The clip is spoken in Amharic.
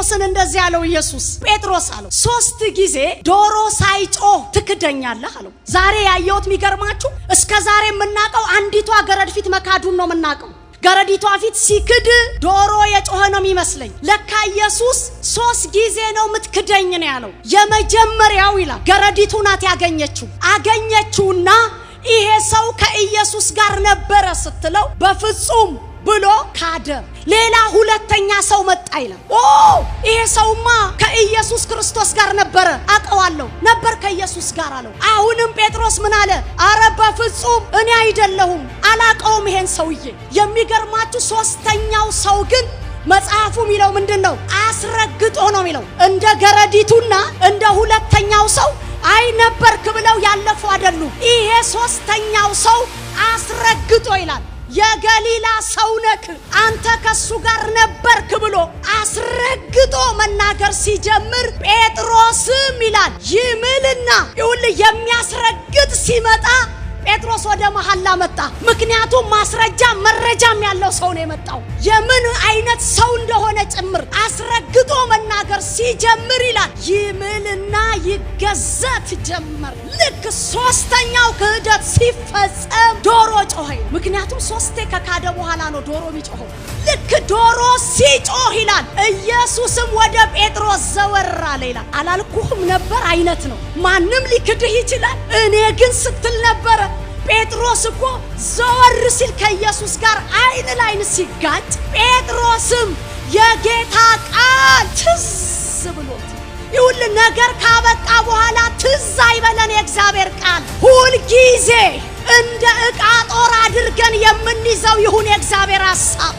ጴጥሮስን እንደዚህ ያለው ኢየሱስ፣ ጴጥሮስ አለው፣ 3 ጊዜ ዶሮ ሳይጮህ ትክደኛለህ አለው። ዛሬ ያየሁት የሚገርማችሁ እስከ ዛሬ የምናውቀው አንዲቷ ገረድ ፊት መካዱን ነው የምናውቀው። ገረዲቷ ፊት ሲክድ ዶሮ የጮኸ ነው የሚመስለኝ። ለካ ኢየሱስ 3 ጊዜ ነው ምትክደኝ ነው ያለው። የመጀመሪያው ይላል ገረዲቱ ናት ያገኘችው። አገኘችውና ይሄ ሰው ከኢየሱስ ጋር ነበረ ስትለው በፍጹም ብሎ ካደ። ሌላ ሁለተኛ ሰው መጣ ይላል። ኦ ይሄ ሰውማ ከኢየሱስ ክርስቶስ ጋር ነበረ፣ አውቀዋለሁ፣ ነበር ከኢየሱስ ጋር አለው። አሁንም ጴጥሮስ ምን አለ? አረ በፍጹም እኔ አይደለሁም፣ አላቀውም ይሄን ሰውዬ። የሚገርማችሁ ሶስተኛው ሰው ግን መጽሐፉ የሚለው ምንድነው? አስረግጦ ነው የሚለው። እንደ ገረዲቱና እንደ ሁለተኛው ሰው አይ ነበርክ ብለው ያለፉ አይደሉም። ይሄ ሶስተኛው ሰው አስረግጦ ይላል የገሊላ ሰው ነክ አንተ ከሱ ጋር ነበርክ ብሎ አስረግጦ መናገር ሲጀምር ጴጥሮስም ይላል ይምልና ይኸውልህ የሚያስረግጥ ሲመጣ ጴጥሮስ ወደ መሐላ መጣ። ምክንያቱም ማስረጃ መረጃም ያለው ሰው ነው የመጣው። የምን አይነት ሰው እንደሆነ ጭምር አስረግጦ መናገር ሲጀምር ይላል ይምልና ይገዘት ጀመር። ልክ ሶስተኛው ክህደት ሲፈጸም ዶሮ ጮኸ። ምክንያቱም ሶስቴ ከካደ በኋላ ነው ዶሮ የሚጮኸው። ልክ ዶሮ ሲጮህ ይላል ኢየሱስም ወደ ጴጥሮስ ዘወር አለ ይላል። አላልኩህም ነበር አይነት ነው። ማንም ሊክድህ ይችላል፣ እኔ ግን ስትል ነበረ። ጴጥሮስ እኮ ዘወር ሲል ከኢየሱስ ጋር አይን ላይን ሲጋጭ ጴጥሮስም የጌታ ቃል ትዝ ብሎት ይሁን ነገር ካበቃ በኋላ ትዝ አይበለን የእግዚአብሔር ቃል። ሁል ጊዜ እንደ ዕቃ ጦር አድርገን የምንይዘው ይሁን የእግዚአብሔር ሐሳብ።